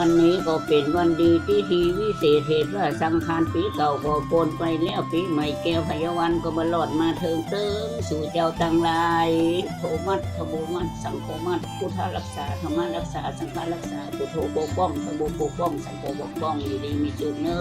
ວັນນີ້ກໍເປັນວັນດີທີ່ທີ່ວິເສດ ເຫດວ່າສັງຂານປີເກົ່າກໍໂກນໄປແລ້ວ ປີໃໝ່ແກ້ວໄພຍາວັນກໍມາລອດມາເທີງເຕີງສູ່ເຈົ້າທັງຫຼາຍ. ໂທມັດ ທະໂມມັດ ສັງໂຄມັດ ພຸດທະຮັກສາ ທຳມະຮັກສາ ສັງຄະຮັກສາ ພຸດໂທປົກປ້ອງ ທະໂມປົກປ້ອງ ສັງໂຄປົກປ້ອງ ຢູ່ດີມີສຸກເນີ.